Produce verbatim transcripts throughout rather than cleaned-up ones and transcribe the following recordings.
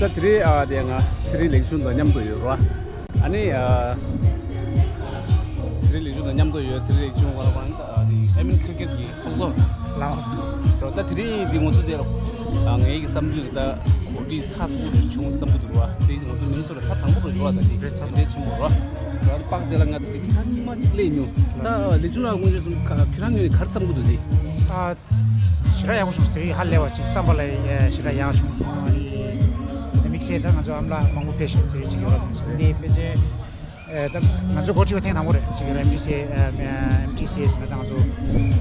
ད་དེ་རིང་ཨ་དེ་ང་ཚེ་རིང་ལེགས་ཆུང་དང་མཉམ་དུ་ཡོད་རོ། ཨ་ནི་ཨ་ཚེ་རིང་ལེགས་ཆུང་དང་མཉམ་དུ་ཡོད། ཚེ་རིང་ལེགས་ཆུང་ང་རང་ཨ་དེ་ཨེ་མིན་ཁི་རི་ཀེཊ་གི་ཚོགས་གཙོ་ལ་རོ། ད་དེ་རིང་དེ་ང་ཚོ་དེ་རོ། ཨ་ངའི་གི་བསམ་ཚུལ་ད་གོ་སྒྲིག་ཚགས་ཚུད་པོ་བྱུང་བསམ་གི་འདུག་རོ། དེ་ང་ཚོ་མི་ནི་སོ་ཊ་ཚར་དང་པོ་རོ་ཡོད་ར། ད་དེ་རེད། ཚར་དེ་འདྲའི་ཆེན་པོ་རོ། ད་པག་དེ་ལ་ང་དེ་ཚར་གཉིས་མ་ཅིག་སླེབས་མྱོང་། ད་ལེགས་ཆུང་ལ་དངོས་གནས་སོང་ཁྱེད་རང་ངོས་ནས་ག་རེ་བསམ་གི་འདུག་དེ། ཨ། ཞེ་དྲག་ཡག་པོ་བྱུང་སོང་། དེ་རིང་ཧ་ལས་པ་ཅིག་བསམ་པ་ལས་ཞེ་དྲག་ཡག་བྱུང་སོང་། ཨ་ནི་དེ་དམིགས་བསལ་ད་ང་ཚོ་ཨ་མ་ལགས་མང་པོ་ཕེབས་ཤིང་དེ་རིང་ཅིག་ཡོད་ར། དེ་ཕལ་ཆེར་ཨ་ད་ང་ཚོ་འགོ་ཁྲིད་པ་ཐེངས་དང་པོ་རེད། ཅིག་ཡོད་ར། ཨེམ་ཊི་སི་ཨེ་ཨེམ་ཊི་སི་ཨེ་ཟེར་ན་ད་ང་ཚོ་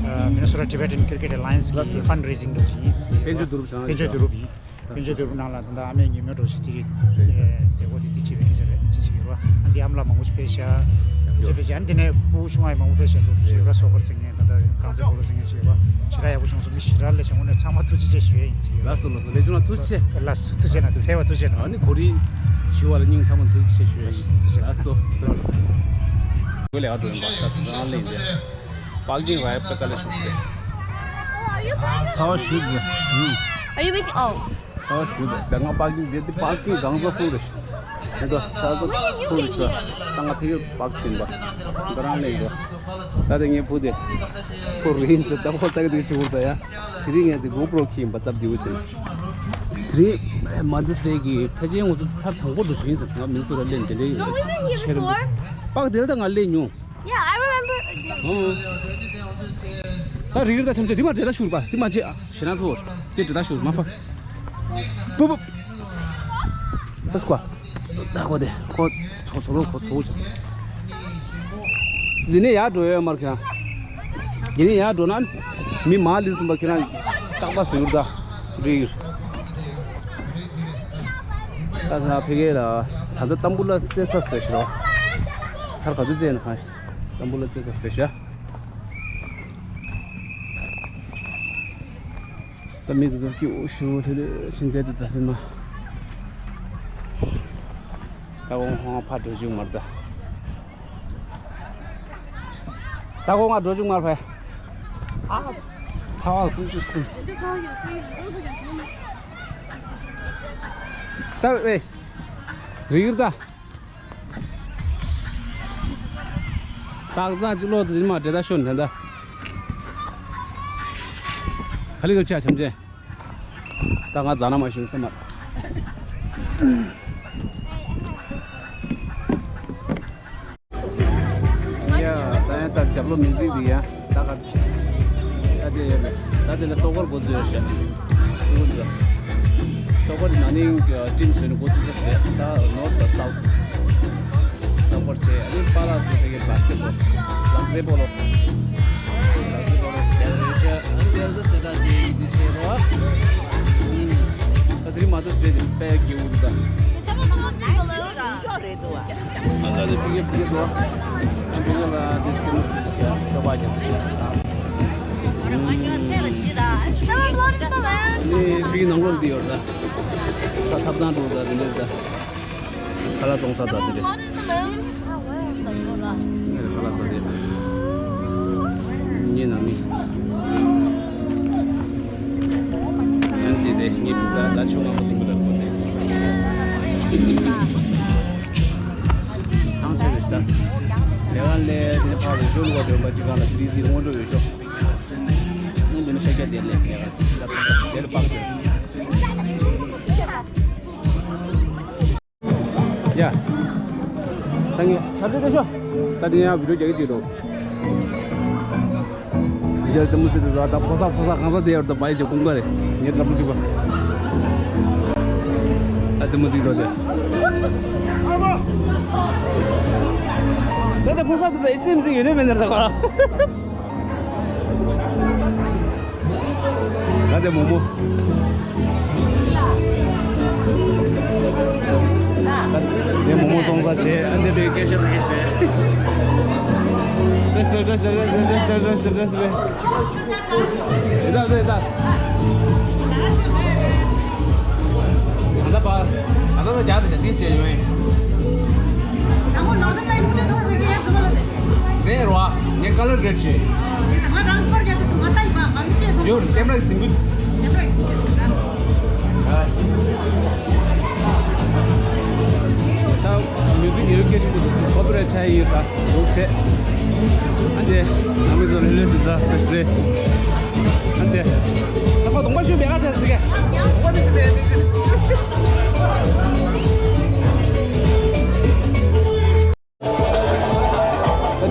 ཨ་Minnesota Tibetan Cricket Alliance གི་ཕན་རེ་ཟིང་འགྲོ་ཅིག་ཡིན། དཔལ་འབྱོར་བསྡུ་རུབ་བྱུང་དཔལ་འབྱོར་བསྡུ་རུབ་ཡིན། དཔལ་འབྱོར་བསྡུ་རུབ་ནང་ལ་ད་ལྟ་ཨ་མའི་ཉིན་མོའི་འགྲོ་ཞིག་དེ་རིང་མཛད་སྒོ་དེ་དེ་བྱེད་པའི་སྐད་ཆ་རེད། ཅི་ཞིག་ཡོད་ར། ཨ་འདི་ཨ་མ་ལགས་མང་པོ་ཞིག་ཕེབས་ཤག་ཡང་ཅི་ཕེབས་ཤག་ཨ་འདི་ནས་ཕྲུ་གུ་ཆུང་བ་ཡང་མང་པོ་ཕེབས་ཤག་ལོ་དྲུག་ཅུ་ཡོད་ར། སོག་པོ་རྩེད་མཁན་ད་ལྟ་རྐང་རྩེད་སྤོ་ལོ་རྩེད་མཁན་ཞིག་ཡོད་ར། ཞེ་དྲག་ཡག་པོ་བྱུང་སོང་། མི་ཞེ་དྲག་སླེབས་ཤག་དངོས་གནས་ཚང་མ་ཐུགས་རྗེ་ཆེ་ཞུ་ཡ་ཡིན། ཅི་ཡོད་ར། ལགས་སོ་ལགས་སོ། ལེགས་བྱུང་ལ་ཐུགས་རྗེ་ཆེ། ལགས་སོ། ཐུགས་རྗེ་ཆེ། ལགས་སོ། ཐེ་བ་ཐུགས་རྗེ་ཆེ། ཨ་ནི་གོ་སྒྲིག་ཞུ་བ་ལ་སྙིང་ཐག་པ་ཐུགས་རྗེ་ཆེ་ཞུ་ཡ་ཡིན། ཐུགས་རྗེ་ཆེ། ལགས་སོ། ཐུགས་རྗེ་ཆེ། གོ་ལས་ཨ་འགྲོ་ཡིན་པ་ད་དུང་རང་ལེན་རེད། པག་གི་བའི་པེ་ཀ་ལ་ཤོག་སེ། ཚ་བ་ཞུ་དགོས། Are you making? Oh. ཚ་བ་ཞུ་དགོས། ད་ང་པག་གི་འདི་འདི་པག་གི་གང་ཚ་ཕུག་རེད། འདི་ཚ་ཚ་ཕུག་རེད་ཤག་ད་ང་ཕ་གི་པག་ཕྱིན་པ། འདི་རང་ལེན་དགོས། ད་དེ་ངའི་བུ་དེ་ཕུག་རིན་སི་ད་ཕོ་ཏག་ཏག་ཅིག་བུར་ད་ཡ། དེ་རིང་ངས་དེ་གོ་པྲོ་ཁྱིམ་པ་སྟབས་བདེ་བོ་ཆེ། དེ་རིང་མ་དི་སི་ཌེ་གི་ཕལ་ཆེར་ང་ཚོ་ཚར་དང་པོ་འགྲོ་བཞིན་ཟེར། ང་མི་སུ་ར་ལེན་དེ་འདྲའི་ཆེ་རིང་པག་དེ་ལ་ད་ང་ལེན་མྱོང་། Yeah, I remember. ད་རིག་རིག་ད་ཆམ་ཆ་དེ་མ་འདྲེ་ད་ཤུར་པ་དེ་མ་ཆེ་ཞེ་ན་ཚོ་དེ་འདྲེ་ད་ཤུར་མ་པ། པུ་པུ། ད་སྐོ། ད་ཁོ་དེ་ཁོ་ཚོ་ཚོ་ལོ་ཁོ་ཚོ་ཆ། འདི་ནས་ཡར་འགྲོ་ཡོད་མར་ཁྱེད་རང་། འདི་ནས་ཡར་འགྲོ་ན་མི་མ་ལི་སུམ་པ་ཁྱེད་རང་རྟག་པ་ཟུར་ད་རིག་ད་ཐ་ཕེ་གེ་ལ་ད་ཚ་ཏམ་བུ་ལ་རྩེ་ས་ཟེར་ཤི་རོ། ཚར་ག་ཚོད་རྩེ་ན་ཧ་ཤི། ཏམ་བུ་ལ་རྩེ་ས་ཟེར་ཤ། ད་མི་དེ་ཚོ་སྐྱིད་པོ་ཞུ་ལྷོད་ལྷོད་ཕྱིན་བསྡད་དེ་ད་ལྷོད་མ། ད་འོང་ཧོང་ཕ་འགྲོ་བཅུག་མར་ད། ད་འོང་ང་འགྲོ་བཅུག་མར་ཕ། ཨ། ཚ་བ་ཀུན་ཆུ་སིམ། ད་ཨེ། རིག་ཡུར་ད། ཏག་ཙག་ཅི་ལོ་དེ་མ་འདྲེ་ད་ཤོ་འདྲེ་ད། ག་ལི་ག་ལི་ཆ་ཆམ་ཆེ། ད་ང་ཛ་ན་མ་ཤིང་ས་མ། ཡ་ད་ཡ་ད་རྒྱབ་ལོ་མི་ཟིག་དེ་ཡ་ད་ག་ད་དེ་ཡ་ད་དེ་ལ་སོག་པོར་འགོ་འཛུལ་ཡ་ཤ། སོག་པོར་ན་ནིང་ཊིམ་བཟོས་ནས་འགོ་འཛུགས་ས་ཟེར། ད་ནོར་ད་སའུ་ཐ་སའུ་ཐ་བར་བྱས། ཨ་ནི་པཱ་ལགས་ཚོ་དེ་གའི་བྷ་སི་ཀེ་ཊི་བྷོལ་ལག་རྩེད་སྤོ་ལོ། ལག་རྩེད་སྤོ་ལོ་རྒྱག་རེད་ཤག་ཨ་ནི་དེ་ཚོ་སེ་ད་ཅིག་འདི་བྱས་རོགས། ད་དེ་རིང་མ་ཐུག་ཟེར་དེ་དཔེ་སྐྱིད་པོ་འདུག་ད། ཨ་ད་དེ་ཕི་གེ་ཕི་གེ་འགྲོ། ཨ་ཕི་གེ་ལ་དེ་སེམས་ཤོག་པ་རྒྱབ། ནི་ཕི་གེ་ནང་ལོགས་འདི་ཡོད་ར། ད་ཐབ་ཚང་འགྲོ་ད་དེ་འདྲ་ད། ཁ་ལག་བཙོང་ས་དང་དེ་རེད། ཁ་ལག་ཟ་དེ། ངའི་ནང་མི། ཨན་དེ་རེད། ངའི་བི་ས་ད་ཆུང་ང་མ་དུང་གི་ལ་སོང་དེ། ཐང་ཆད་རེད་ད། ལས་ཀ་ལས་དེ་ཕར་རེ་ཞོ་ལུག་པ་དོན་པ་ཅི་གང་ལ་དེ་དེ་སྔོན་འགྲོ་ཡོད་ཤོག་ཨན་དེ་ནི་ཤ་རྒྱ་དེ་ལས་ལས་ཀ་ད་ཕར་ད་དེ་ལ་པག་དེ། ཡ། ད་ངས་ཐབས་ཤེས་བྱེད་ཤོག་ད་དེ་ཡང་བི་ཌིའོ་རྒྱག་གི་འདུག་རོ། རྒྱལ་རྩེད་མོ་རྩེ་དུས་ད་ཕོ་གསར་ཕོ་གསར་གང་ས་དེ་ཡར་ད་བའི་ཅེ་ཀུང་པ་རེད། ངས་ལབ་ཅིག་པ། ད་རྩེད་མོ་རྩེ་དུས་དེ། ད་ད་ཕོ་གསར་དེ་ད་ཨེ་སི་ཨེམ་སི་ཡོད་ནི་མེད་ནར་ད་ག་ར། ད་དེ་མོག་མོག་དེ་མོག་མོག་བཙོང་ས་བྱས། ཨ་འདི་པའི་སྐད་ཆ་མི་ཤེས་པས། ཏྲེ་སི་ཏྲེ་སི་ཏྲེ་སི་ཏྲེ་སི་ཏྲེ་སི་ཏྲེ་སི། ད་ད་ད། ད་ད་པར། ད་ད་ད་རྒྱ་ད་བྱ་དེ་བྱས་ཡོད། ད་མོ་ནོར་ཐརན་ལའིན་ཕུ་ཏེ་ཐོག་ཟེར་གི་ཡ་ཙུ་མ་ལ་དེ། རེད་རོ། ངས་ཀ་ལར་གྲེཌ་བྱས། ང་རང་ཁོར་རྒྱ་དེ་དུ་ང་ལྟ་ཡི་བ་ང་མི་བྱེད་དོ། ཡོད་ཀེམ་ར་གི་སིང་གུ། ཀེམ་ར་གི་སིང་གུ། ཆ་ཡོད་ད་འདུག་བྱས། ཨ་དེ་ནང་མི་ཚོ་ལྷོད་ལྷོད་ཞིག་ད་ད་ཞིག་རེད། ཨ་དེ་ད་ཁོ་གདོང་པ་ཤུ་བེ་ག་ཆ་ཟིག་ག་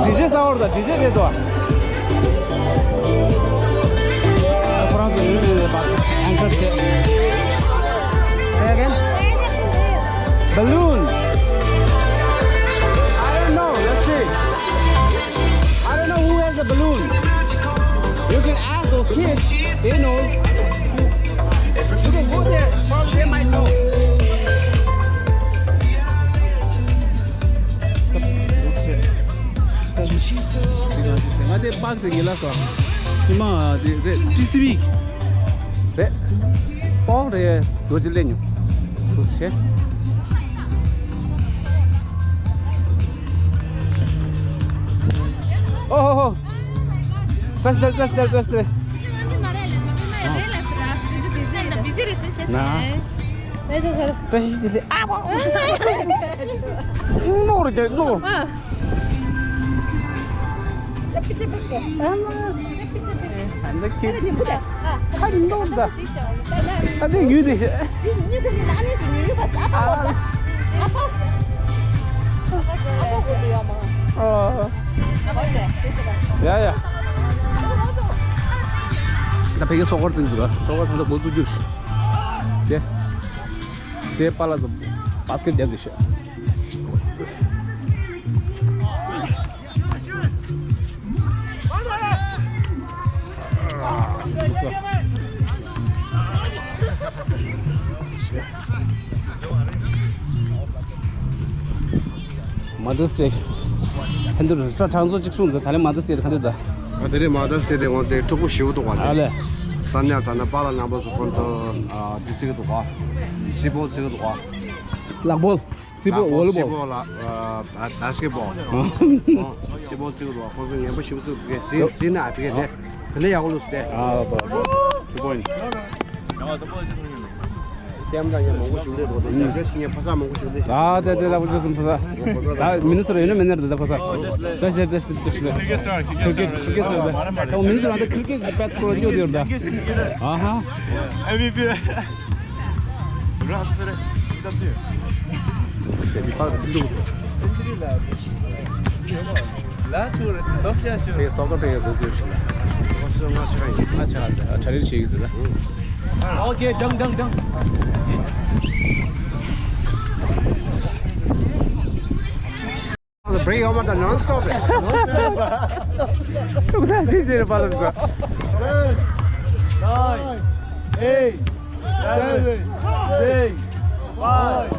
ཌི་ཇེ་ས་འོར་ད་ཌི་ཇེ་རེད་དོ། ཁོ་རང་ཚོ་ཨེང་ཀར་བྱས། Say again. Balloon. I don't know. Let's see. I don't know who has the balloon. You can ask those kids. They know. You can go there. Probably they might know. ང་དེ་པག་དེ་ཉིད་ལ་སོ། ཉི་མ་དེ་རེད། ཊི་སི་ཝི་རེད། པོག་རེད། རྡོ་རྗེ་ལེན་ཉོ། ཤེ། ཨོ་ཧོ་ཧོ། བཀྲ་ཤིས་བདེ་ལེགས། བཀྲ་ཤིས་བདེ་ལེགས། བཀྲ་ཤིས་བདེ་ལེགས། ན། བཀྲ་ཤིས་བདེ་ལེགས། ཨ་མ། ནོར་གྱི་ནོར། ཁ་ནོར་ད། ད་དེ་ཡུལ་དེ་ཤེས། ཡ་ཡ། ད་ཕ་གི་སོ་ཀར་བརྩིགས་འདུག་ག་སོ་ཀར་ད་ལྟ་འགོ་བཙུགས་རྒྱུ་རེད། དེ། དེ་པཱ་ལགས་སུ་བཱ་སི་ཀེཊ་རྒྱབ་ཀྱི་ཤོད། Mother's Day ཕན་ཚུན་རེ་ཁྲ་གྲངས་ཚོ་གཅིག་གསུངས་འདུག་ད་ལན་Mother's Day ག་འདྲ་འདུག་ཨ་དེ་རིང་Mother's Day དེ་འོང་དེ་ཕྲུ་གུ་ཞེ་པོ་འདུག་པ། ཨ་ལེ། ས་གནས་ད་ནི་པཱ་ལགས་རྣམ་པ་ཚོ་ཁོང་ཚོ་ཨ་དེ་བརྩི་གི་འདུག་པ། སི་པོ་བརྩི་གི་འདུག་པ། ལག་པོལ། སི་པོ། ལག་པོལ། ཝོ་ལི་སི་པོལ། པོལ་ལ་ཨ་བཱ་སི་ཀེཊ་པོལ། ཨ་སི་པོལ་བརྩི་གི་འདུག་པ། ཁོང་ཚོ་ངན་པ་ཞེ་པོ་བརྩི་གི་འདུག་གས། ཟིན་ན་ཨ་ཕི་གས་དེ་དེ་ནས་ཡག་པོ་ལུས་སུ་བསྡད། ཨ་ལགས་པོལ། Two points. ལྟད་མོ་ལྟ་མཁན་མང་པོ་ཞིག་སླེབས་འདུག་དེ་འདྲ་ཞིག་ངས་ཕ་ས་མང་པོ་ཞིག་སླེབས་ཤག་ཨ་དེ་དེ་ལ་བུ་ཆུ་སུམ་ཕ་ས། ད་མི་ནི་སོ་ར་ཡོད་ན་མེད་ན་རེད་ད་ཕ་ས། ད་ཤེ་ད་ཤེ་ད་ཤེ། Cricket star, cricket star. Cricket, cricket star. ད་མི་ནི་སོ་ར་ད་cricket གི་པད་ཁོ་ར་ཅོ་དེ་ཡོད་ད། ཨ་ཧ། ཨེམ་བི་པི། ར་སེ་རེ། ད་དེ། ལ་ཆུ་རེད་ལྡོག་ཤ་ཆུ་རེད། སོ་ཀར་པེ་ཡོད་དུ་ཟེར་ཞིག་ལ། ང་ཆ་ཡིན། ང་ཆ་ཡིན། ཨ་ཁྲ་རིལ་བྱེད་ཀྱི་ཟེར་ལ། Okay, done, done, done. The break over the non-stop. ཐུག་ད་ཅི་ཟེར་པ་ལ་འགྲོ། Nine, eight, seven, six, five, four.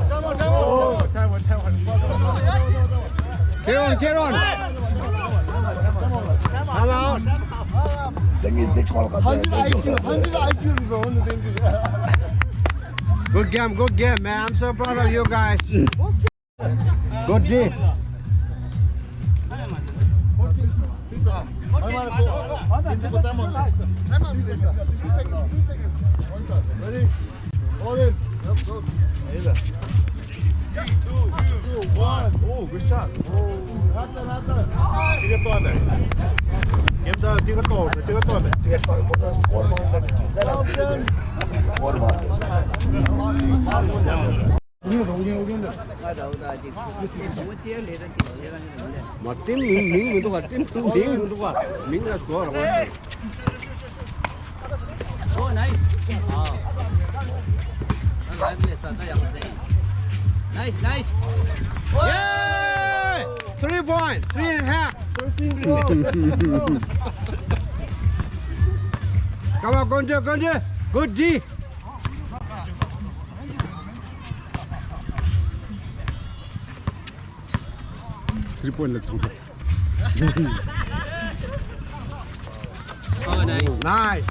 Carry on, carry on. Come out. Hundred I Q, hundred I Q. Good game, good game, man. I'm so proud of you guys. Good D. Ready? All in. Two, two, one. Oh, good shot. Oh. Rata, rata. Tiga tuan dah. Game dah tiga tuan, tiga tuan dah. Tiga tuan. Score mana? Score mana? མ་ཊིམ་མིང་མིང་མི་འདུག་ག་ཊིམ་མིང་མི་འདུག་ག་མིང་ལ་སྒོ་ར། Oh, nice. Oh. Nice, nice. Yay! Three point, three and a half. Come on, go, go, go. Good D. Three point ལ་ཚང་ས། Oh, nice. Nice.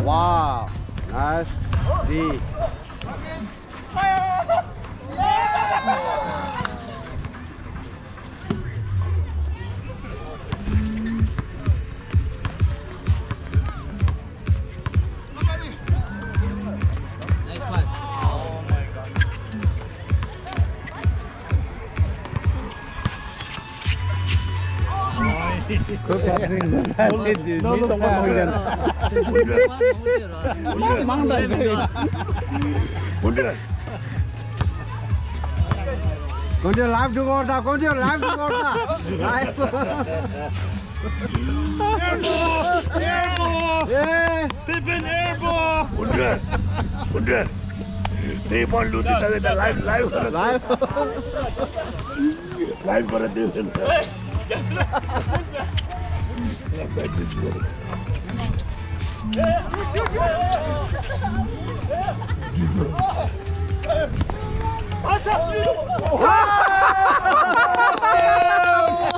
Wow, nice. D. Nice pass. Oh my God. ཁོས་ཁ་སང་ཁ་སང་དེ་མི་སྟོང་པ་མང་ཡང་། མང་དྲགས་ཡོད། ཀོན་ཏྲེ་ལའིབ་འགྲོ་གོ་ད། ཀོན་ཏྲེ་ལའིབ་འགྲོ་གོ་ད། ལའིབ། Air ball! Air ball! ཨེ། Pippen air ball! ཀོན་ཏྲེ། ཀོན་ཏྲེ། ཐི་རི་པོའིན་ཊི་ལུས་ཏེ་ད་ད་ལའིབ་ལའིབ་ལའིབ། ལའིབ་པར་དེ།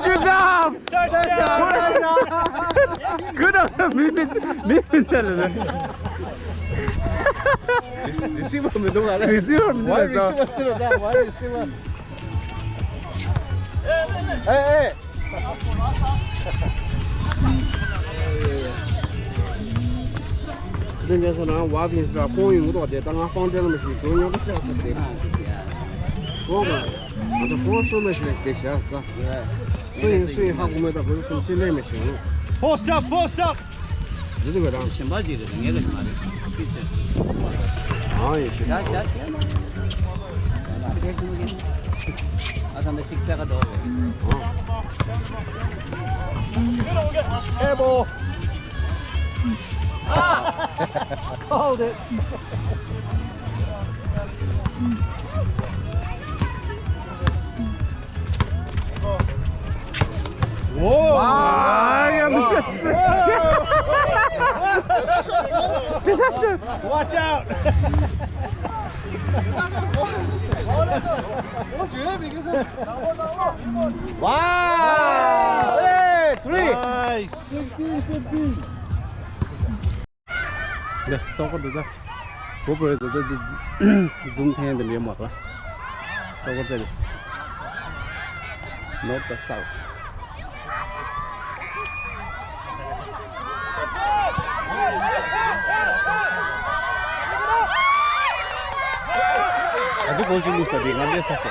Good job. Good job. མི་མི་མི་མི་ད་ལ། རི་སི་བར་མི་འདུག་ག་ལ། རི་སི་བར་མི་འདུག་ག་ལ། Wide receiver ཟེར་རོ་ད། Wide receiver. ཨེ་ཨེ། དེ་འདྲ་སོང་ན་བ་ཕིན་སི་ལ་ཁོང་ཡོང་གི་འདུག་དེ་ད་ང་ཧྥང་ཀྲེན་མ་ཞིག་བྱུང་ཉོ་གི་ཤག་ཟེར་ཏེ། ཁོང་ག་ད་ཁོང་སུ་མ་ཞིག་ལ་དེ་ཤག་ད། སུ་ཡིན་སུ་ཡིན་ཧ་གོ་མེད་ད། ཁོ་ཚོ་སུམ་ཅུ་ལས་མ་ཞིག་ཡོང་། Post up, post up. འདི་འདི་བས་དང་། གཞན་པ་ཅིག་རེད། ངའི་ག་ཞིག་མ་རེད། ཤིག་ཅེ། ཨང་ཡེ་ཤེས། ཞག་ཞག་ཞག་མ། ཨ་ཁེ་ཆུང་གི། ཨ་ད་འདི་གཅིག་རྩེ་ག་འགྲོ་རེད། Air ball. Hold it. Whoa! Wow, yes. Watch out! Wow! Hey, three. Nice. ལགས་སོ། སྐོར་འདི་ད། བོ་བོའི་འདི་ད་འཛུམ་འཐེན་འདི་ལས་མ་ར། སོ་སྐོར་ཚེ་རེད། North the South. ག་ཚོད་གོལ་ཅིག་བླུགས་ས་དེ་ང་འདྲེ་ས་སོ།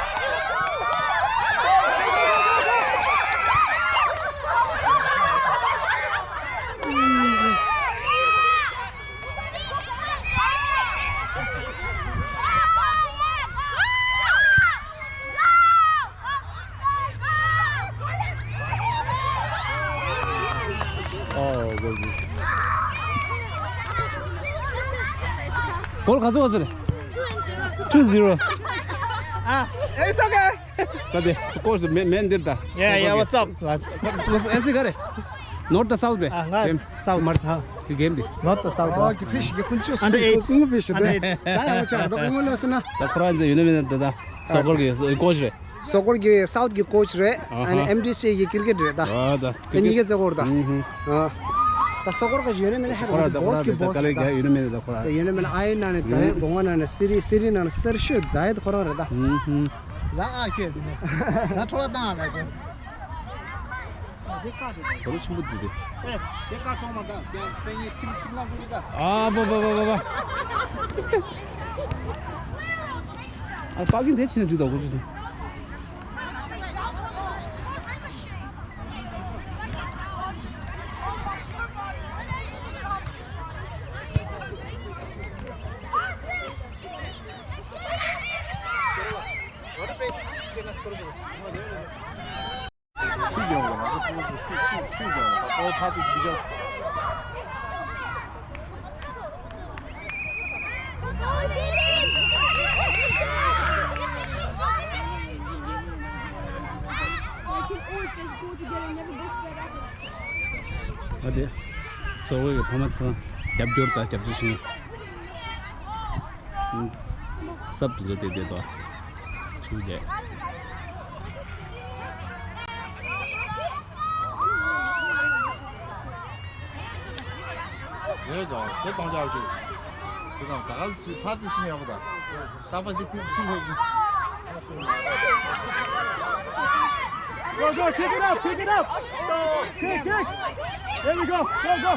Oh, goodness. གོལ་ག་ཚོད་ག་ཚོད་རེད། Two zero. Ah, it's okay. ས་དེ་སྐོར་སུ་མེ་མེ་འདིར་ད། Yeah, yeah, what's up? ཨེན་སི་ག་རེད། North the South རེད། ཨ་ང་South མར་ཧ། གི་གེམ་དེ། North the South. Oh, the fish, you can choose. Under eight. Under eight. ད་ཡང་ཆ་ད་ཀུང་ལ་སི་ན། ད་ཁོ་རང་ཚོ་ཡུ་ནི་མེ་ད་ད་སོ་སྐོར་གི་ཀོ་ཆི་རེད། སོ་སྐོར་གི་South གི་ཀོ་ཆི་རེད། ཨ་ནི་ཨེམ་ཌི་སི་གི་ཀིར་ཀེཊ་རེད་ད། ཨ་ད་ཨེ་གཉིས་ཀ་རྩེ་སྐོར་ད། ཨུ་ཧུ། ཨ་ད་སོ་སྐོར་ག་ཡུ་ནི་མེ་ཧ་ཁོ་རང་ད་ཁོ་རང་ད་ད་ག་ལེ་ག་ཡུ་ནི་མེ་ད་ཁོ་རང་། ད་ཡུ་ནི་མེ་ཨའི་ན་ནི་ད་ཡ་གོང་ང་ན་ནི་སི་རི་སི་རི་ན་ནི་སར་ཤོད་ད་ཡ་ད་ཁོ་རང་རེད་ད། ཨུ་ཧུ། ལ་ཨ་ཁེ། ད་ཁྲོ་བ་བཏང་ཨ་ལ་ཁེ། དོ་རུ་ཆེན་པོ་འདི་རེད། ཨེ། དེ་ཀ་ཆོག་མ་ད། ཀྱང་སེང་ཡི་ཁྲིམས་ཁྲིམས་ལ་འགྲོ་གི་ད། ཨ་བ་བ་བ་བ་བ། ཨ་པ་ཀིང་དེ་ཕྱིན་ན་འགྲིག་ད་གོ་ཚོད་སོང་། ཤི་རྒྱག་པ་ང་ཚོ་ཕྲུ་གུ་ཚོ་ཤི་ཤི་ཤི་རྒྱག་པ་ཨོ་ཕ་ཏི་འདི་རྒྱག་ཨ་དེ། སོ་ཝེ་གི་ཕ་མ་ཚོ་རྒྱབ་སྐྱོར་དང་རྒྱབ་སྐྱོར་ཞུ། སབ་ཏུ་བཟོ་དེ་དེ་དོ། ཞུ་རྒྱག་དེ་དང་དེ་གཏོང་རྒྱག་ཞིག་དེ་དང་ད་ག་ཞིག་ཕར་དེ་ཤིང་ཡག་པོ་དང་། རྟག་པ་ཅིག་ཕུག་ཕྱིན་ལྷོད་ཀྱི། Go, go, kick it up, kick it up. Kick, kick. There we go. Go, go.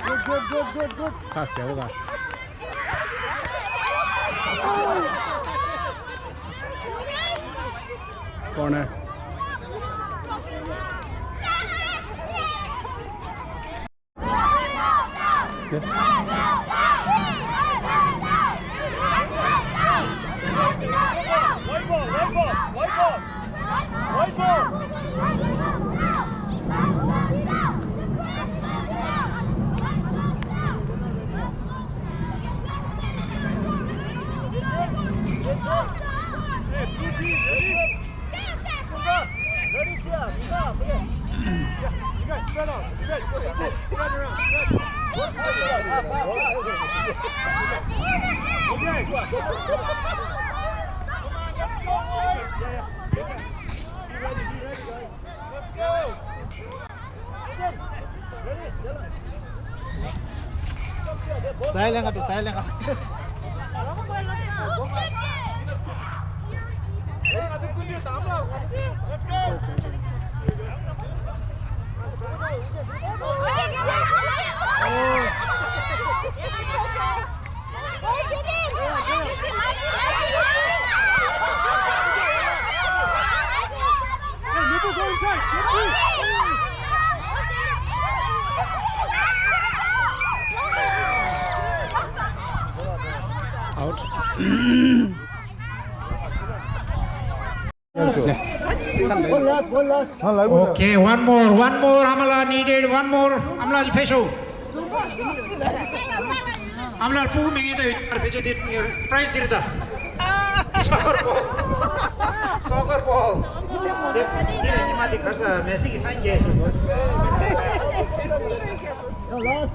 Good, good, good, good, good. Pass, yeah, pass. Corner. Good. White ball, white ball, white ball. White ball. Hey, blue team, ready? Ready, Chia. You guys spread out. You guys go ahead. Spread around. Spread. Okay. Come on, let's go, boys. Yeah, yeah. Be ready, be ready, guys. Let's go. Ready? Yalla. Silent ka tu, silent ka. Let's go. Out. One last, one last. Okay, one more, one more. Amala needed, one more. Amala ji phesho. Amala pu me ngi de prize dir da. Soccer ball. Soccer ball. De de ni ma de khasa Messi ki san ge shi. Last.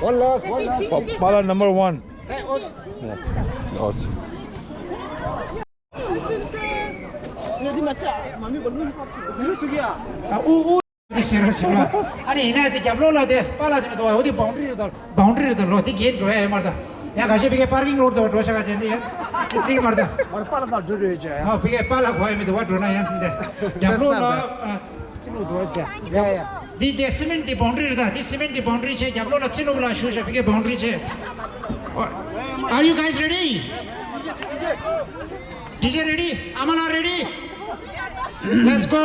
One last, one last. Pala number one. Yeah. Out. འདི་ཟེར་ར་ཞིག་ལ། ཨ་ནི་ཡིན་ན་དེ་རྒྱབ་ལོགས་ལ་དེ་པཱ་ལགས་དེ་འདུག་བ། འོ་དེ་བའུན་ཌ་རི་རེད་དོ། བའུན་ཌ་རི་རེད་དོ། ལོ་དེ་གེད་འགྲོ་ཡ་ཡོད་མ་རེད་ད། ཡང་ག་ཤེད་ཕ་གིའི་པར་ཀིང་ལོར་དུ་འགྲོ་ཤ་ག་བྱས་ནི་ཡ། དེ་བརྩིགས་མ་རེད་ད། མར་པཱ་ལགས་དང་འགྲོ་འགྲོ་ཡོད་ཅེ། ཧ་ཕ་གིའི་པཱ་ལགས་གོ་ཡ་མི་འདུག་བ། འགྲོ་ན་ཡང་འདི་རྒྱབ་ལོགས་ལ་ཨ་ཅི་ལོ་འདུག་བ་ཟེར། ཡ་ཡ། འདི་དེ་སི་མེན་ཊི་དེ་བའུན་ཌ་རི་རེད་ད། འདི་སི་མེན་ཊི་དེ་བའུན་ཌ་རི་བྱས། རྒྱབ་ལོགས་ལ་ཚི་ནུབ་ལ་བཞུགས་ཤ་ཕ་གིའི་བའུན་ཌ་རི་བྱས། Are you guys ready? D J ready? Amala ready? Let's go!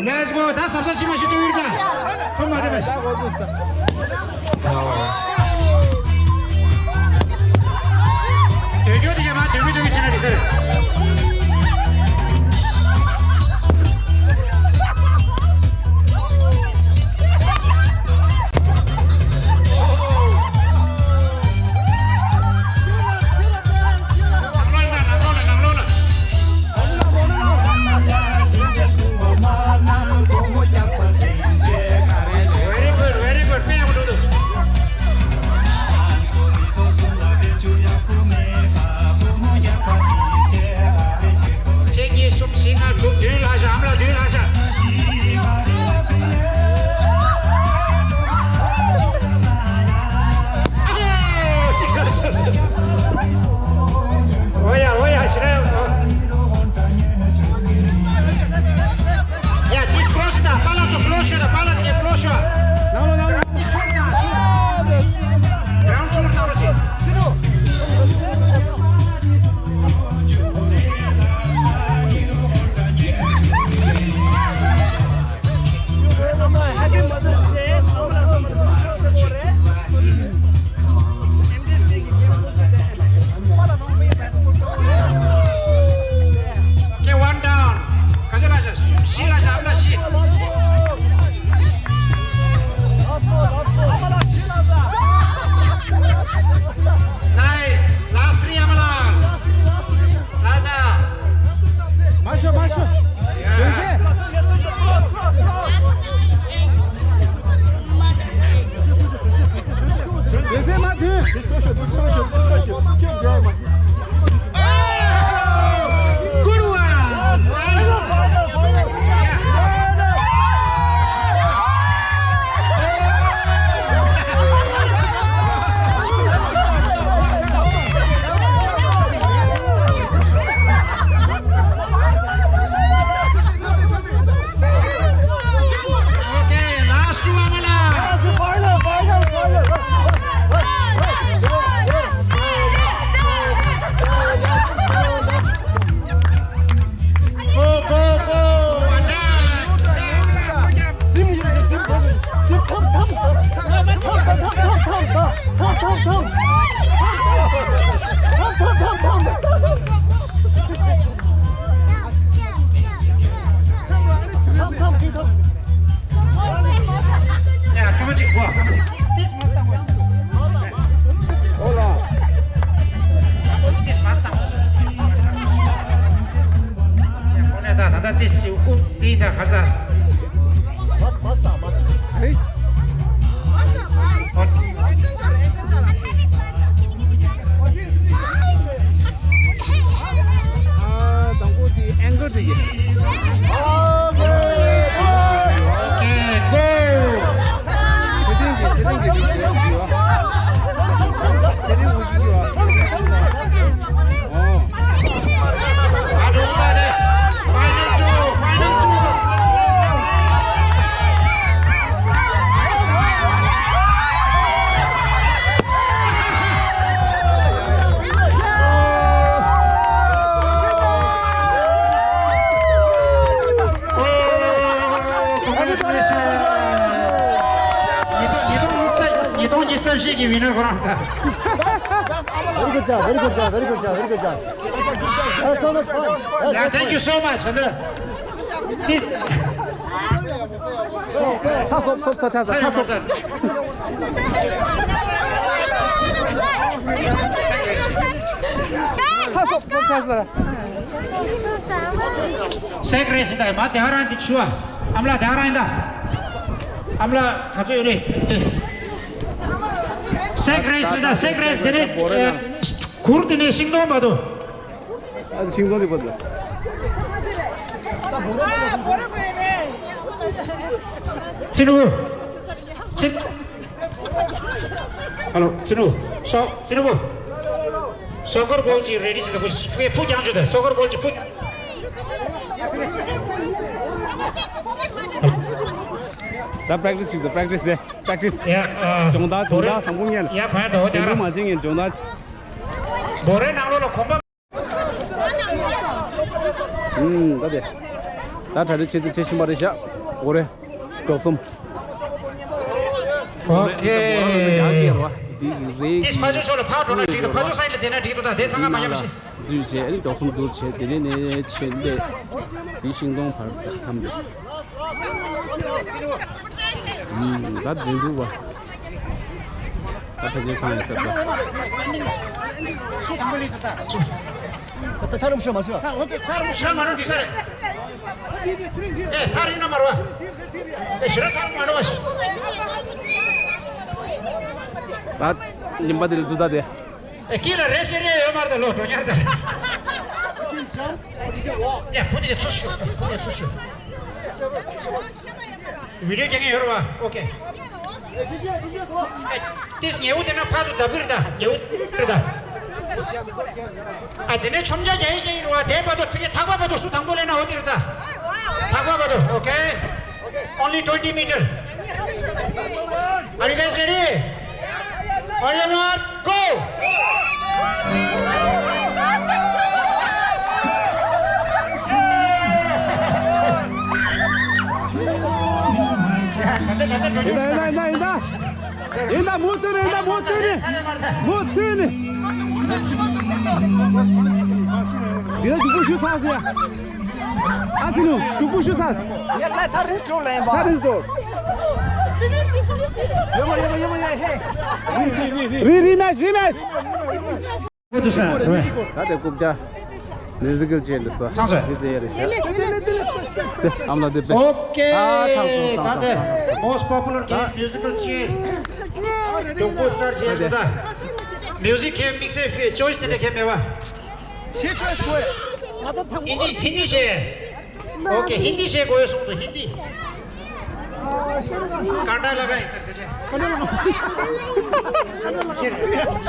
Let's go! ད་ཟབ་ཟབ་ཕྱི་མ་ཤི་ཏུ་ཡུར་ད། ཐོ་མ་དེ་མ་ཤི། དོད་སྐྱོ་དེ་ཡ་མ་དོད་མི་དོད་ཀྱི་ཕྱི་ན་རི་སེར། Very good, very good. ཟེར་ཟེར་མ་ཐུན། Good one. Nice. Okay, last two, Amala. Go, go, go! Attack! ཨ། དང་པོ་དེ་ཨེང་གལ་དེ་ཡིན། Okay, go. ཉིས་སྟོང་ཉི་ཤུ་རྩ་བཞི་གི་winner ཁོ་རང་ད། Very good job, very good job, very good job, very good job. Thank you so much. ཚ་སོབ་སོབ་ས་ཆ་ས་ཚ་སོབ། ཚ་སོབ་སོབ་ས་ས། སེག་རེས་ད་མ་དེ་ཧ་རང་དེ་ཆུ་ཨ། ཨམ་ལ་དེ་ཧ་རང་ད། ཨམ་ལ་ག་ཚོད་ཡོད་རེད། སེག་རེས་ད་སེག་རེས་དེ་ནས་གུར་དེ་ནས་ཤིང་སྡོང་བར་དུ། ཨ་ཤིང་སྡོང་དེ་བར་དུ། ཚེ་ནུ། ཚེ། ཧ་ལོ། ཚེ་ནུ། སོ། ཚེ་ནུ། སོ་སོ་སྐོར་གོལ་གྱི་རེ་ཌི་བྱེད་དང་། ཕུགས་ཕུགས་རྒྱང་བཅུག་དང་། སོ་སོ་སྐོར་གོལ་གྱི་ཕུགས། ད་པྲེག་ཊི་སི་བྱེད་དང་། པྲེག་ཊི་སི་དེ། པྲེག་ཊི་སི། ཡ། ཨ། སྦྱོང་བརྡར། སྦྱོང་བརྡར་དང་པོ་ངས། ཡ། ཕར་དོ། དེ་འདྲ་མ་བྱེད། ངས་སྦྱོང་བརྡར་བྱེད། སྦོ་རའི་ནང་ལོགས་ལ་གོམ་པ། ཨུམ། ད་དེ། ད་གྲ་སྒྲིག་བྱེད་དུ་བྱེད་བཞིན་པ་རེད་ཤག་འོ་རེད། མགྱོགས་གསུམ། ཨོ་ཁེ། ཏིས་ཕ་ཇོ་ཕྱོགས་ལ་ཕར་འགྲོ་ན་འགྲིག་ཏུ། ཕ་ཇོ་སའིཌ་ལ་བསྡད་ན་འགྲིག་ཏུ། ད་དེ་ཚང་མ་མ་ཡོང་ཞིག་འཛུལ་བྱས་ནས་མགྱོགས་གསུམ་བསྡུར་བྱས། དེ་ནས་ནས་ཆེད་ལས་དེ་ཤིང་སྡོང་བར་མཚམས་འདུག་ཨུམ། ད་འཛིན་འཛུགས་པ། ད་ཕལ་ཆེར་ཚང་ཡིན་ས་རེད། ད་ད་ཐག་རིང་ཤོས་མ་ཤོད། ད་འོ་དེ་ཐག་རིང་ཤོས་མ་རུང་འགྲིག་ས་རེད། ཨེ་ཐག་རིང་ན་མ་རུང་བ། ཨེ་ཞེ་དྲག་ཐག་རིང་མ་རུང་བ་ཞིག་ད་ཉིན་པ་དེ་ལ་འདུག་ད་དེ། ཨེ་དཀྱིལ་ལ་རེ་སེ་རེ་ཡོད་མ་རེད་ད། ལོ་འགྲོ་ཉར་ད། ཡ་བུ་དེ་ཚུར་ཤོག་བུ་དེ་ཚུར་ཤོག་བི་ཌིའོ་རྒྱག་མཁན་ཡོད་རེད་བ། ཨོ་ཁེ། ཨེ། ཏིས་ཉེ་བོ་དེ་ན་ཕར་ཚུར་བརྡབ་གི་རེད་ད། ཉེ་བོ་རེད་ད། ཨ་དེ་ནས་མཆོང་རྒྱག་རྒྱག་ཡིན་རྒྱག་ཡིན་རེད་བ། དེ་བར་དུ་ཕ་གི་ཐག་པ་བར་དུ་སུ་དང་པོ་སླེབས་ན་འོ་དེ་རེད་ད། ཐག་པ་བར་དུ། ཨོ་ཁེ། Only twenty meter. Are you guys ready? Are you not? Go! ཡིན་ད་ཡིན་ད་ཡིན་ད། ཡིན་ད། མུ་མཐུད་ནས། ཡིན་ད། མུ་མཐུད་ནས། མུ་མཐུད་ནས། འདི་ལ་སྡུག་པོ་ཞུ་ཚར་ཟེར་ཡ། ཨ་ཙི་ནུ། སྡུག་པོ་ཞུ་ཚར། ཡ་ལ་ཐག་རིང་འགྲོ་ལེན་པ། ཐག་རིང་འགྲོ། ཡོད་མ་ཡོད་མ་ཡོད་མ་ཡོད། ཧེ། རི་རི་མེཆ་རི་མེཆ། ད་དེ་རྐུབ་བཀྱག Musical chair ལ་སོ། ཚང་སོ། འདི་ཚེ་ཡ་རེད་ཤག་དེ་ཨམ་ལ་དེ་པེ། ཨོ་ཀེ། ཨ་ཚང་སོང་ཚང་ད་དེ་སོང་། Most popular game musical chair. མགྱོགས་པོ་སི་ཊར་བྱས་འདུག་ད། Music game mix and choice དེ་འདྲ་གས་མེད་པ། ཤེས་ཤེས་ཤེས། ང་ད་ཐང་། ཨིན་ཇི་ཧིན་དི་བཤད། ཨོ་ཀེ། ཧིན་དི་བཤད་དགོས་གསུངས་འདུག་ཧིན་དི། ཀར་ནཱ་ཊ་ཀ་ཡིན་ས་བེད་སྤྱོད། བེད་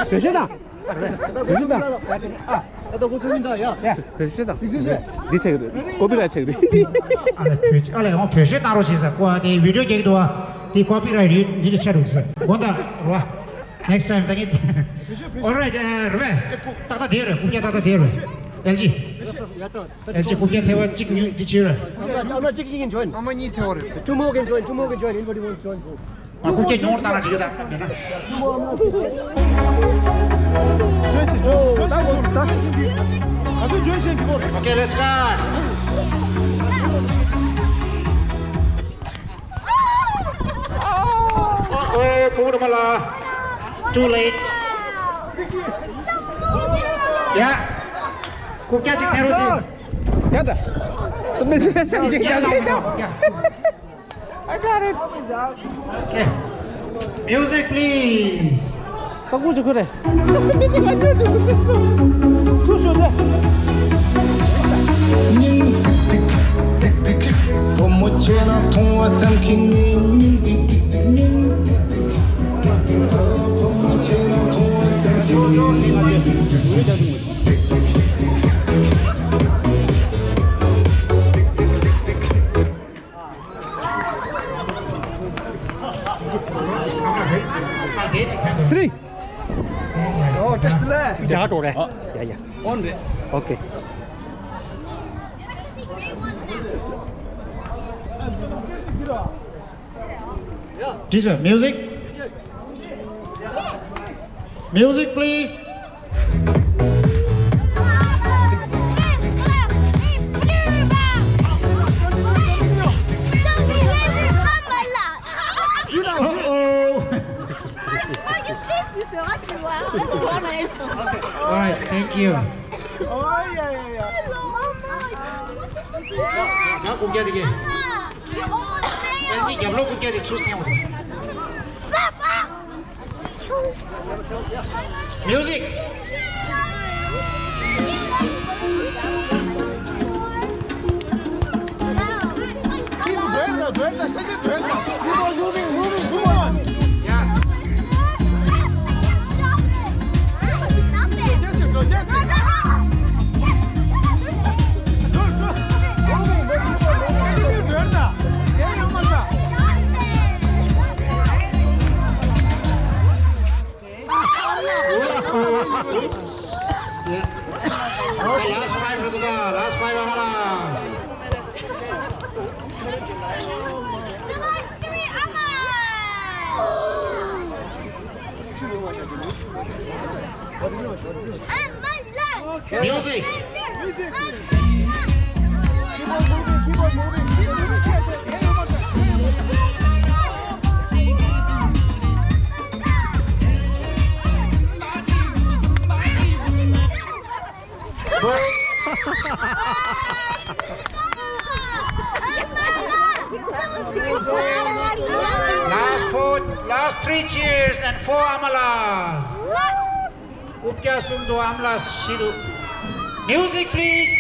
སྤྱོད་དང་། བེད་སྤྱོད་དང་། བེད་སྤྱོད་དང་། འདི་བྱེད་ཀྱི་རེད། ཀོ་པི་རའེ་ཊི་བྱེད་ཀྱི་རེད། ཨ་ལས་བེད་ཨ་ལས་ཧོ་བེད་སྤྱོད་བཏང་རོགས་བྱེད་ས། ཀོ་ཨ་དེ་བི་ཌི་ཡོ་རྒྱག་གི་འདུག་བ། དེ་ཀོ་པི་རའེ་ཊི་ཡོད། འདི་ལ་ཆད་འགྲོ་ས། དགོངས་དག་རོ། Next time ད་ངས། All right, རེད་པས། ཏག་ཏག་དེ་རེད། རྐུབ་བཀྱག་ཏག་ཏག་དེ་རེད། ཨེལ་ཇི། ཨེལ་ཇི་རྐུབ་བཀྱག་ཐེ་བ་གཅིག་ཉོས་འདི་བྱས་རེད། ཨ་མ་གཅིག་གིས་འཇོན། ཨ་མ་གཉིས་ཐེ་བ་རེད། Two more can join, two more can join. Anybody wants to join, go. ཨ་རྐུབ་བཀྱག་ཉོ་བཏང་ན་འགྲིག་གི་ད་མེད་ན། འཇོན་ཆེ་འཇོན་ཆེ་འཇོན་ཆེ་འཇོན་ཆེ། ག་ཚོད་འཇོན་ཆེ་འགྲིག་གོ། Okay, let's start. Oh, oh, ཕྲུ་གུ་ར་མ་ལ། Too late. ཡ། རྐུབ་བཀྱག་ཅིག་འཐེན་རོགས་གྱིས། ཡ་ད། ད་མི་ཚེ་སེམས་ཀྱི་ཡ་ལ་ཡ། I got it. Okay. Music, please. ད་ཀུ་ཅི་ཁུ་རེ། མི་དེ་ང་ཅོ་ཅོ་ཀུ་ཅི་སུ། ཚུར་ཤོག་དེ། སྙིང་ཏིག་ཏིག་ཏིག་ཏིག་ཏིག། བུ་མོ་ཁྱེད་རང་མཐོང་བ་ཙམ་གྱིས་སྙིང་སྙིང་ཏིག་ཏིག་ཏིག། སྙིང་ཏིག་ཏིག་ཏིག་ཏིག། བུ་མོ་ཁྱེད་རང་མཐོང་བ་ཙམ་གྱིས་སྙིང་སྙིང་ཏིག་ཏིག་ཏིག་ཏིག། Three. Oh, just left. ཡ་འགྲོ་རེད། ཡ་ཡ། On རེད། Okay. Teacher, music. Music, please. Uh-oh. All right, thank you. ད་རྐུབ་བཀྱག་དེ་གས། ཨེལ་ཇི་རྒྱབ་ལོགས་རྐུབ་བཀྱག་དེ་ཚུར་འཐེན་འོ་དེ། Music. Keep going, though, going, though, shake it, going, though. Keep on moving, moving, come on. Yeah. Go, go, go, go, go. Moving, moving, moving, moving. Keep on moving. Oops. Yeah. Okay, last five, Radhika. Last five, Amala. Music. Last four, last three cheers and four Amalas. རྐུབ་བཀྱག་གསུམ་འདུག་ཨམ་ལགས་བཞི་འདུག Music, please.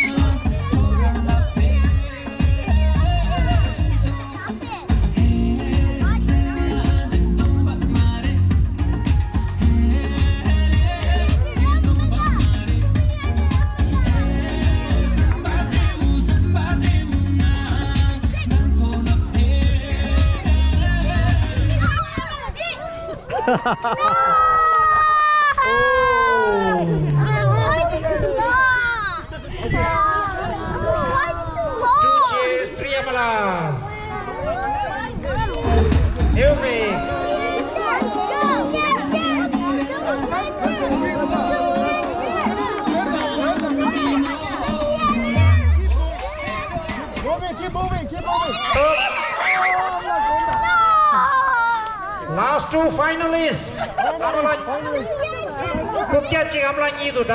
Two cheers, three Amalas. Music. Moving, keep moving, keep moving. Last two finalists. ཨམ་ལགས། རྐུབ་བཀྱག་གཅིག་ཨམ་ལགས་གཉིས་འདུག་ད།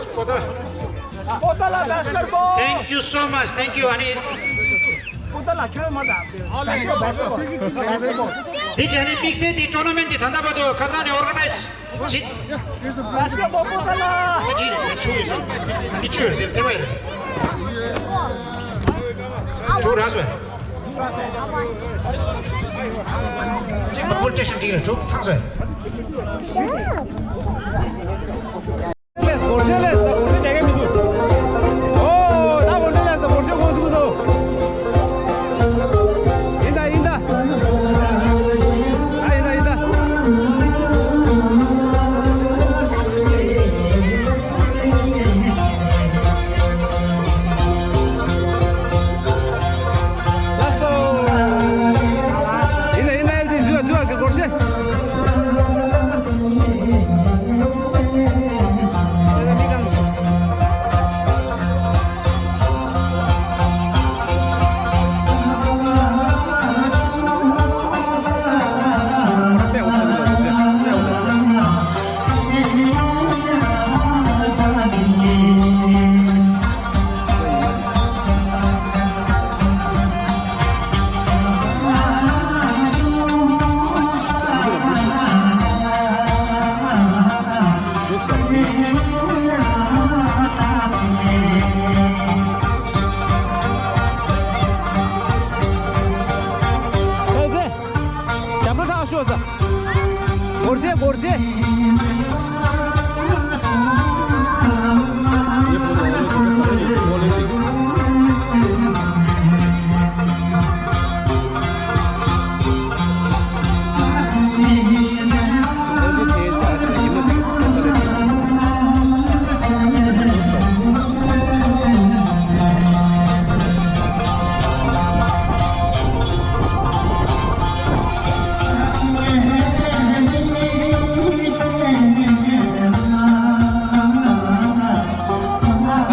པོ་ཏ། པོ་ཏ་ལ་བེ་སི་ཀེཊ་བོལ། Thank you so much. Thank you. ཨ་ནི། པོ་ཏ་ལ་ཁྱོད་མ་ད། འདི་བྱས་ནས་དམིགས་བསལ་འདི་ཊོར་ན་མེན་ཊི་འདི་ད་ལྟ་བར་དུ་ཁ་སང་ནས་ཨོར་ག་ནའི་ཛི་བྱེད། བེ་སི་ཀེཊ་བོལ་པོ་ཏ་ལ། ཨ་འདི་རེད། ཁྲུ་ཡོད་སོང་། ཨ་འདི་ཁྱོད་རེད། དེ་བས་རེད། ཁྲུ་རག་སོང་། ཅིག་མ་བོར་ཅེ་ཤམ་ཅིག་རེད། ཁྲུ་ཚང་སོང་། སྒོར་གཞས་ལས་ས་སྒོར་གཞས་རྒྱག་གི་མི་འདུག་ཨོ་ད་སྒོར་གཞས་ལས་ས་སྒོར་གཞས་དགོས་སུ་འདུག་ཡིན་ད་ཡིན་ད། ཨ་ཡིན་ད་ཡིན་ད། ལགས་སོ། ཡིན་ད་ཡིན་ད། ཨེ་ལ་ཅི་འཛུལ་འཛུལ་གི་སྒོར་གཞས། རྒྱབ་ལོགས་ཁྲ་ཤོག་ཟེར། སྒོར་གཞས་སྒོར་གཞས།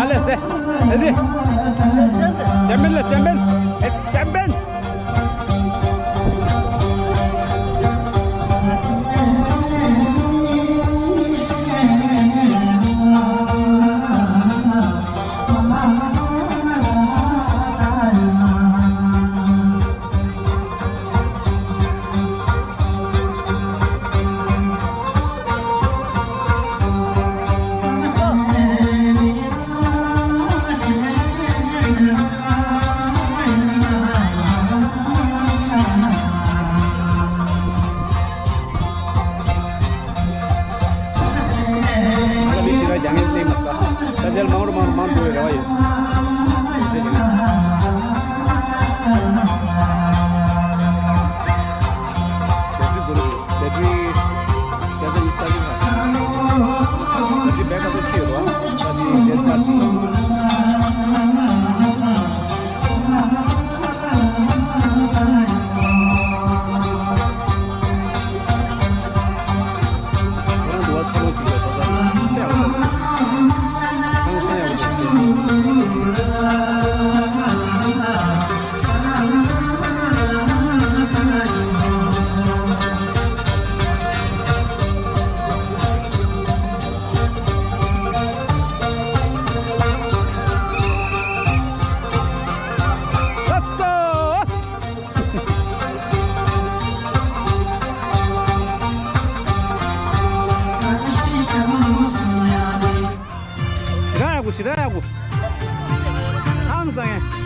ཨ་ལེ་སེ། ཨེ་ཟི། ཅེམ་པིན་ལ་ཅེམ་པིན། ཨེ་ཅེམ་པིན། རྒྱ་ངན་གླེང་མ་ལྟ། ད་རྒྱལ་མང་རུ་མང་རུ་མང་འགྲོ་བའི་རེ་བ་ཡོད། ཞེས་བྱས་ནས། བེ་ཊི་རི་བཟོ་རུ་བེ་ཊི་རི་བརྒྱ་ཆ་ཉི་ཤུ་རྩ་བཞི་ལྷག་བེ་ཊི་རི་བེ་ཀ་ཏོ་ཆེ་ཡོད་རེད་བ། ད་དེ་རྒྱལ་ཆ་ཞིག་ཡོད། ཞེ་དྲག་ཡག་པོ། ཞེ་དྲག་ཡག་པོ། ཧང་སང་ཡ།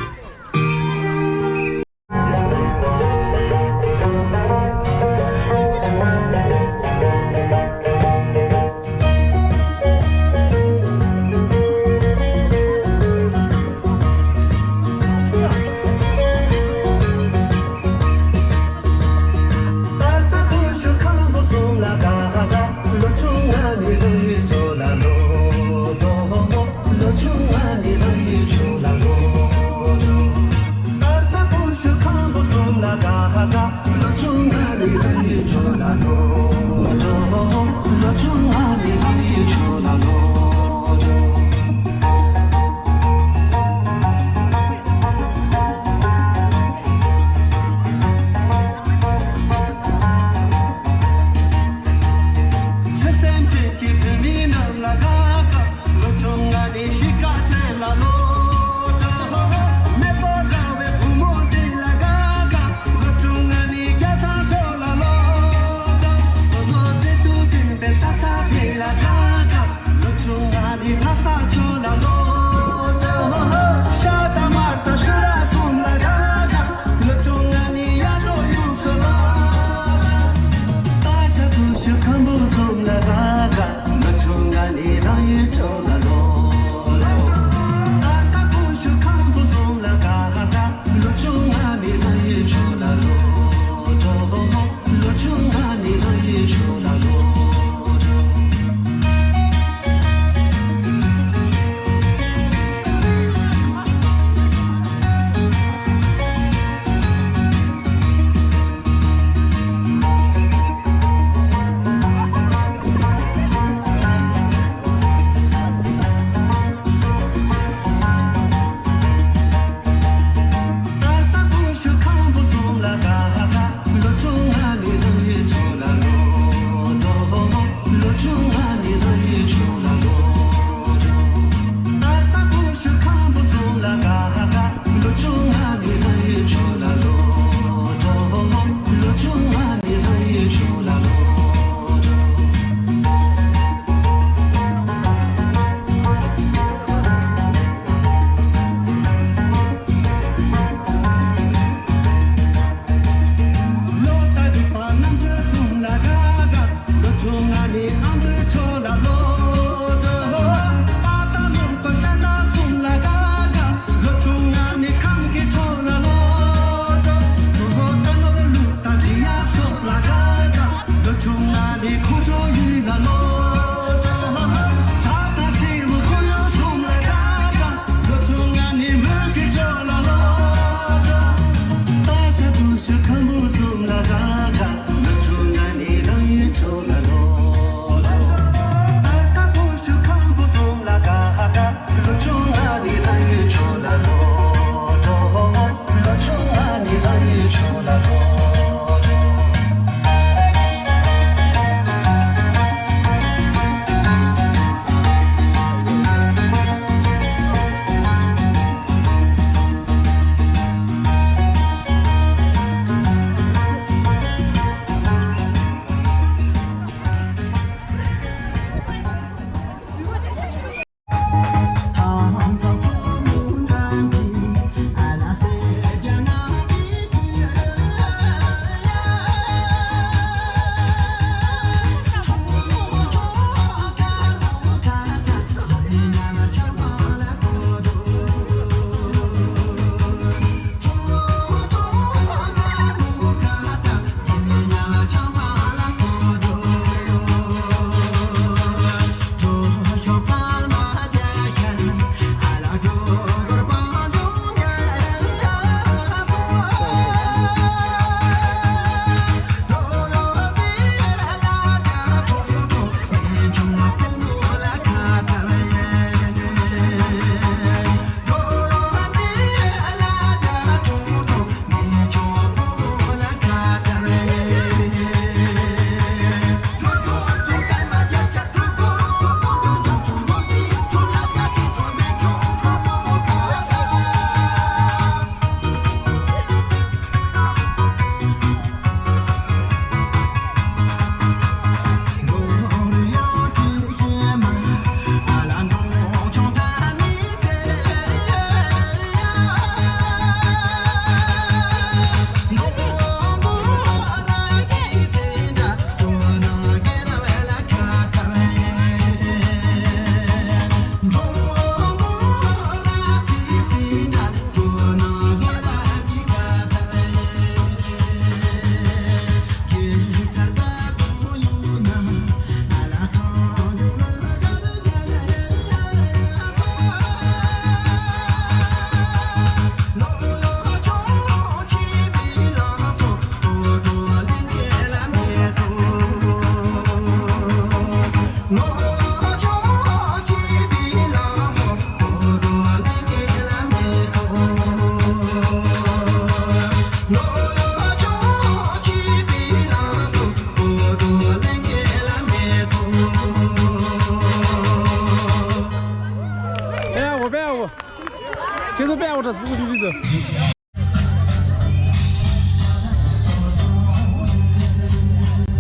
པའི་འོ་ཏྲ་སྤུ་གུ་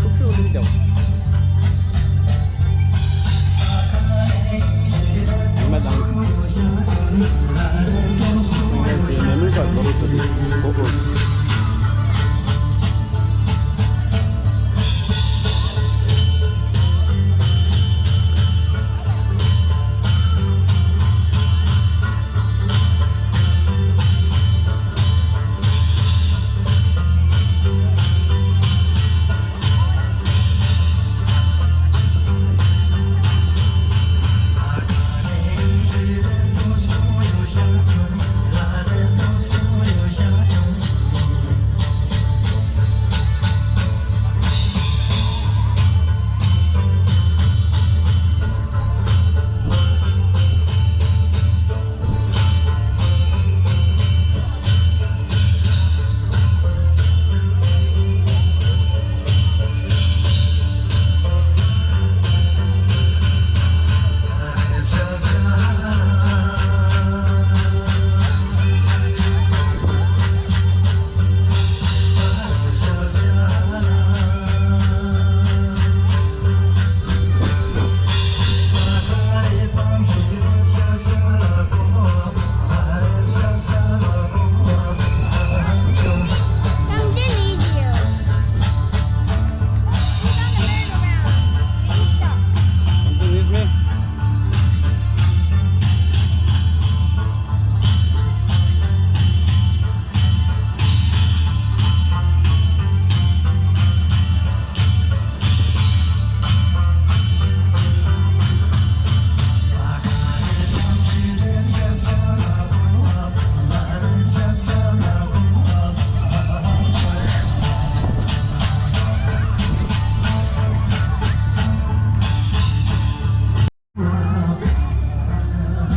ཆུང་ཆུང་དུ།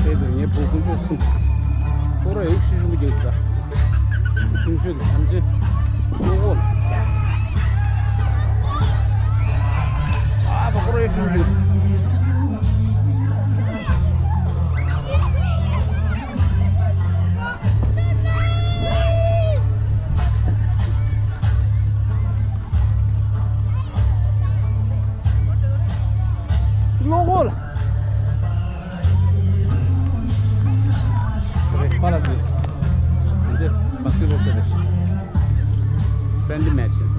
ཁྱེད་དུ་ངའི་བུ་དཀོན་མཆོག་གསུམ། ཁོ་ར་ཡུག་ཤུ་ཤུ་མི་རྒྱུག་ད། ཆུང་ཤོས་དུ་ཐམས་ཅད་ཀློག་གོ་ལ། ཨ་ཕ་ཁོ་ར་ཡུག་ཤུ་ཤུ་མི་རྒྱུག་ཀློག་གོ་ལ། རེད་པ་ལ་དེ། འདི་བྷ་སི་ཀེ་ཊི་བྷོལ་ཆ་རེད། ཕྲེན་ལི་མེ་ཆི།